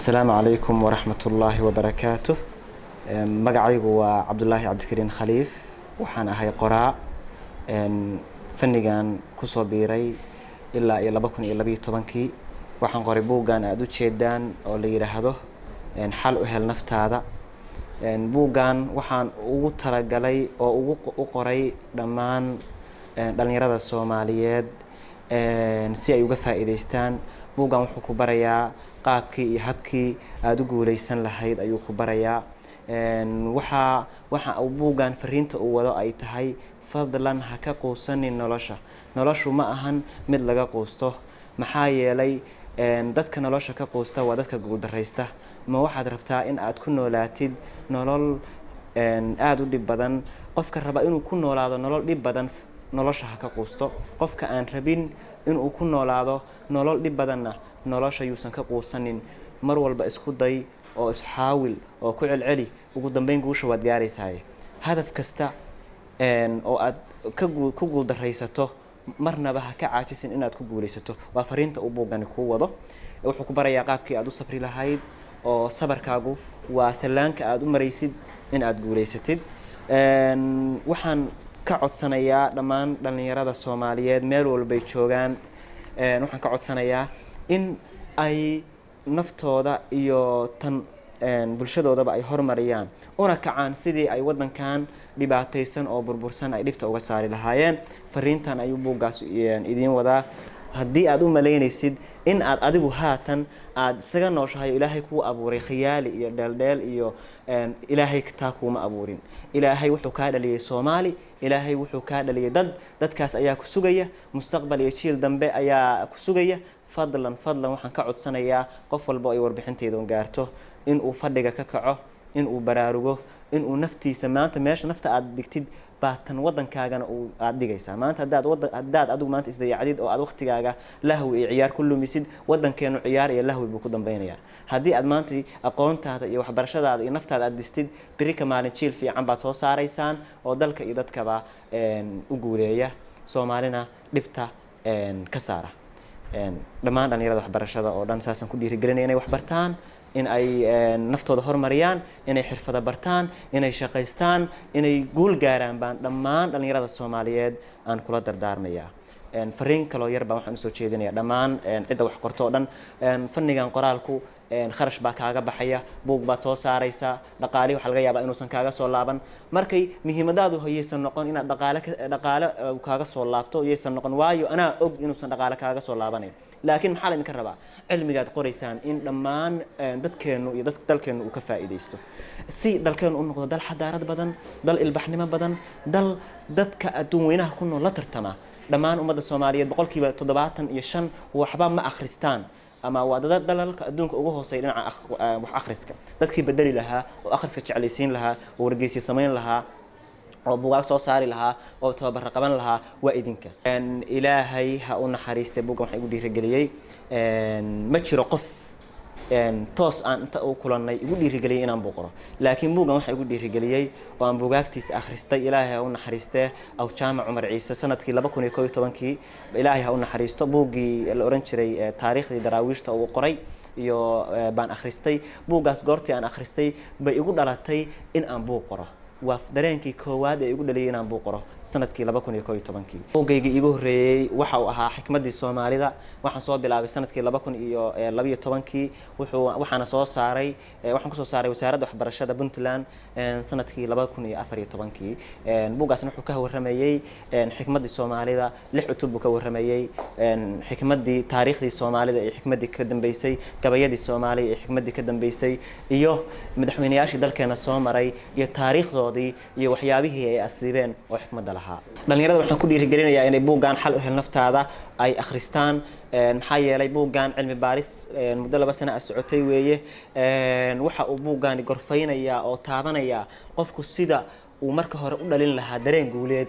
Asalaamu calaykum waraxmatullaahi wabarakaatu. Magacaygu waa Cabdulaahi Cabdikariin Khaliif. Waxaan ahay qoraa fannigan kusoo biiray ilaa iyo 2012-kii. Waxaan qoray buuggan aada u jeedaan oo la yidhaahdo "Xal u hel naftaada". Buuggan waxaan ugu talagalay oo ugu u qoray dhammaan dhalinyarada Soomaaliyeed si ay uga faa'iidaystaan. Buuggan wuxuu ku barayaa qaabkii iyo habkii aada u guuleysan lahayd ayuu ku barayaa. Waxa uu buuggan fariinta uu wado ay tahay: fadlan ha ka quusanin nolosha. Noloshu ma ahan mid laga quusto, maxaa yeelay dadka nolosha ka quusta waa dadka guuldaraysta. Ma waxaad rabtaa in aad ku noolaatid nolol aada u dhib badan? Qofka raba inuu ku noolaado nolol dhib badan, nolosha ha ka quusto. Qofka aan rabin inuu ku noolaado nolol dhib badanna, nolosha yuusan ka quusanin. Mar walba isku day oo isxaawil oo ku celceli, ugu dambeyn guusha waad gaaraysaay. Hadaf kasta oo aad ku guuldaraysato, marnaba ha ka caajisin inaad ku guuleysato. Waa fariinta uu buuggani kuu wado. Wuxuu ku barayaa qaabkii aad u sabri lahayd, oo sabarkaagu waa sallaanka aada u maraysid in aad guuleysatid. Waxaan ka codsanayaa dhammaan dhalinyarada Soomaaliyeed meel walbay joogaan, waxaan ka codsanayaa in ay naftooda iyo tan bulshadoodaba ay horumariyaan, una kacaan sidii ay waddankan dhibaataysan oo burbursan ay dhibta uga saari lahaayeen. Fariintan ayuu buuggaas idiin wadaa. Haddii aad u malaynaysid in aad adigu haatan aada isaga nooshahay oo Ilaahay kuu abuuray khiyaali iyo dheeldheel iyo Ilaahay taa kuuma abuurin. Ilaahay wuxuu kaa dhaliyey Soomaali, Ilaahay wuxuu kaa dhaliyey dad. Dadkaas ayaa ku sugaya, mustaqbal iyo jiil dambe ayaa ku sugaya. Fadlan, fadlan, waxaan ka codsanayaa qof walba ay warbixintayda gaarto in uu fadhiga ka kaco, in uu baraarugo, in uu naftiisa maanta meesha nafta aada dhigtid baatan waddankaagana uu aada dhigaysaa. Maanta haddaad wada haddaad adigu maanta isdayacdid oo aad waqtigaaga lahwi iyo ciyaar ku lumisid, waddankeenu ciyaar iyo lahwi buu ku dambeynayaa. Haddii aad maanta aqoontaada iyo waxbarashadaada iyo naftaada aad dhistid, beri ka maalin jiil fiican baad soo saaraysaan oo dalka iyo dadkaba u guuleeya, Soomaalina dhibta ka saara. Dhammaan dhalinyarada waxbarashada oo dhan saasaan ku dhiirigelinaya: inay wax bartaan, in ay naftooda horumariyaan, inay xirfado bartaan, inay shaqaystaan, inay guul gaaraan baan dhammaan dhalinyarada Soomaaliyeed aan kula dardaarmayaa. Fariin kaloo yar baan waxaan usoo jeedinaya dhammaan cidda wax qorto oo dhan. Fannigan qoraalku kharash baa kaaga baxaya. Buug baad soo saaraysaa, dhaqaalihi waxaa laga yaabaa inuusan kaaga soo laaban. Markay muhiimadaadu yaysan noqon inaad dhaqaale kaaga soo laabto, yaysan noqon, waayo anaa og inuusan dhaqaale kaaga soo laabanayn. Laakiin maxaa laydinka rabaa? Cilmigaad qoraysaan in dhammaan dadkeennu iyo dad dalkeennu uu ka faa'iidaysto, si dalkeennu u noqdo dal xadaarad badan, dal ilbaxnimo badan, dal dadka adduun weynaha ku nool la tartama. Dhammaan ummadda Soomaaliyeed 75% waxba ma akhristaan, ama waa dad dalalka adduunka ugu hooseeya dhinaca wax akhriska. Dadkii bedeli lahaa oo akhriska jeclaysiin lahaa oo wargeysyo samayn lahaa oo bugaag soo saari lahaa oo tababaro qaban lahaa waa idinka. Ilaahay ha u naxariistay, buuggan waxaa igu dhiirigeliyey, ma jiro qof toos aan inta u kulannay igu dhiirigeliyey inaan buug qoro, laakiin buuggan waxaa igu dhiirigeliyey oo aan buugaagtiisa akhristay, Ilaahay ha u naxariistee, Aw Jaamac Cumar Ciise, sanadkii 2011-kii. Ilaahay ha u naxariisto. Buuggii la oran jiray "Taariikhdii Daraawiishta" uu qoray iyo baan akhristay. Buuggaas goortii aan akhristay bay igu dhalatay in aan buug qoro. Waa dareenkii koowaad ee igu dhaliyay inaan buug qoro sanadkii 2011-kii. Buuggaygii iigu horreeyey waxa uu ahaa "Xikmaddii Soomaalida". Waxaan soo bilaabay sanadkii 2012-kii. Wuxuu waxaana soo saaray, waxaan kusoo saaray Wasaaradda Waxbarashada Puntland sanadkii 2014-kii. Buuggaasna wuxuu ka warramayey xikmaddii Soomaalida. Lix cutub buu ka warramayey: xikmaddii taariikhdii Soomaalida iyo xikmaddii ka dambeysay, gabayadii Soomaaliya iyo xikmaddii ka dambeysay, iyo madaxweyneyaashii dalkeena soo maray iyo taariikhdoodii iyo waxyaabihii ay asiibeen oo xikmadda lahaa. Dhalinyarada waxaan ku dhiirigelinayaa inay buuggan "Xal u hel naftaada" ay akhristaan, maxaa yeelay buuggan cilmi baaris muddo 2 sano ah socotay weeye. Waxa uu buuggaani gorfaynayaa oo taabanayaa qofku sida uu marka hore u dhalin lahaa dareen guuleed,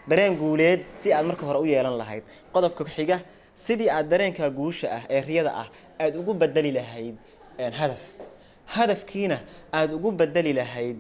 dareen guuleed si aad marka hore u yeelan lahayd. Qodobka xiga, sidii aad dareenka guusha ah ee riyada ah aada ugu bedeli lahayd hadaf, hadafkiina aada ugu bedeli lahayd,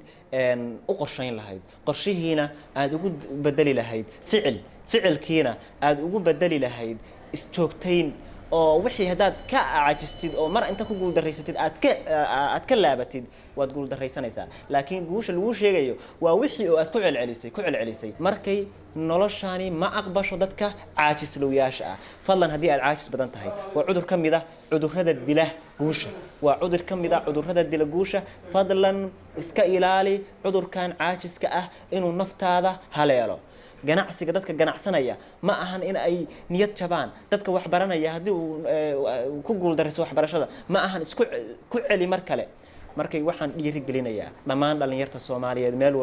u qorshayn lahayd, qorshihiina aada ugu bedeli lahayd ficil, ficilkiina aada ugu bedeli lahayd isjoogtayn. Oo wixii haddaad ka caajistid oo mar inta ku guuldarraysatid aad ka laabatid, waad guuldarraysanaysaa. Laakiin guusha laguu sheegayo waa wixii oo aad ku celcelisay, ku celcelisay. Markay noloshani ma aqbasho dadka caajislowyaasha ah. Fadlan, haddii aad caajis badan tahay, waa cudur ka mid ah cudurrada dila guusha, waa cudur ka mid ah cudurrada dila guusha. Fadlan iska ilaali cudurkan caajiska ah inuu naftaada haleelo. Ganacsiga, dadka ganacsanaya ma ahan in ay niyad jabaan. Dadka wax baranaya, haddii uu ku guuldarayso waxbarashada, ma ahan, isku ku celi mar kale. Markay waxaan dhiiri gelinayaa dhammaan dhalinyarta Soomaaliyeed meel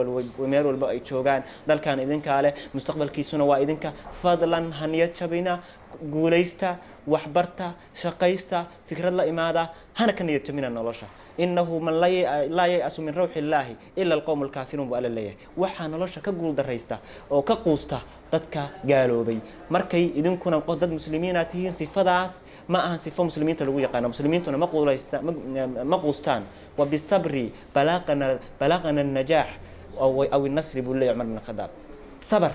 walba ay joogaan. Dalkan idinkaa leh, mustaqbalkiisuna waa idinka. Fadlan ha niyad jabina, guulaysta, waxbarta, shaqaysta, fikrad la imaada, hana ka niyad jabina nolosha. إنه من لا ييأس من روح الله إلا القوم الكافرون buu Alla leeyahay. Waxaa nolosha ka guuldaraysta oo ka quusta dadka gaaloobay. Markay idinkuna dad muslimiina tihiin, sifadaas ma ahan sifo muslimiinta lagu yaqaano. Muslimiintuna ma quulaysta, ma quustaan. وبالصبر بلغنا النجاح أو النصر buu leeyahay Cumar bin Khadaab. Sabar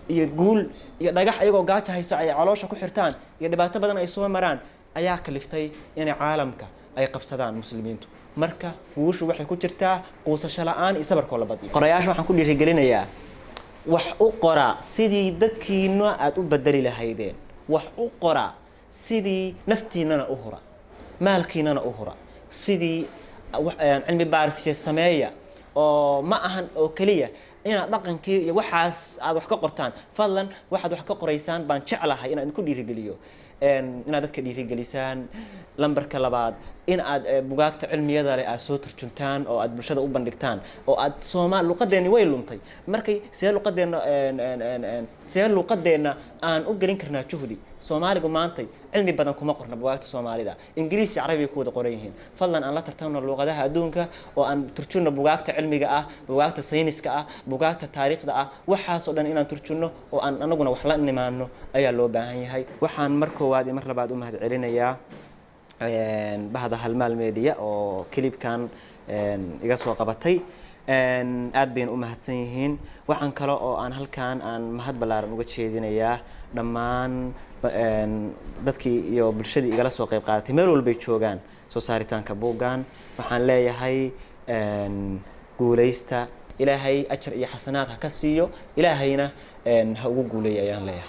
iyo guul iyo dhagax ayagoo gaajo hayso ay caloosha ku xirtaan iyo dhibaato badan ay soo maraan ayaa kaliftay inay caalamka ay qabsadaan muslimiintu. Marka guushu waxay ku jirtaa quusasho la'aan iyo sabarkoo la badiyo. Qorayaasha waxaan ku dhiirigelinayaa: wax u qora sidii dadkiina aada u bedeli lahaydeen, wax u qora sidii naftiinana u hura, maalkiinana u hura, sidii cilmi baarisya sameeya. Oo ma ahan oo keliya inaad dhaqankii iyo waxaas aad wax ka qortaan. Fadlan, waxaad wax ka qoraysaan baan jeclahay inaan idinku dhiirigeliyo inaad dadka dhiirigelisaan. Lambarka labaad, in aad bugaagta cilmiyada leh aad soo turjuntaan oo aad bulshada u bandhigtaan oo aad Soomaal luqadeeni way luntay. Markay see luqadeenna aan u gelin karnaa juhdi? Soomaaligu maantay cilmi badan kuma qorna bugaagta Soomaalida, Ingiriis iyo Carabi ku wada qoran yihiin. Fadlan aan la tartamno luqadaha adduunka oo aan turjunno bugaagta cilmiga ah, bugaagta sayniska ah, bugaagta taariikhda ah. Waxaasoo dhan inaan turjunno oo aan anaguna wax la nimaano ayaa loo baahan yahay. Waxaan mar koowaad iyo mar labaad u mahad celinayaa bahda Halmaal Media oo clipkan iga soo qabatay. Aad bayna u mahadsan yihiin. Waxaan kale oo aan halkan aan mahad ballaaran uga jeedinayaa dhammaan dadkii iyo bulshadii igala soo qayb qaadatay meel walbay joogaan soo saaritaanka buuggan. Waxaan leeyahay guuleysta, Ilaahay ajar iyo xasanaad ha ka siiyo, Ilaahayna ha ugu guuleeya ayaan leeyahay.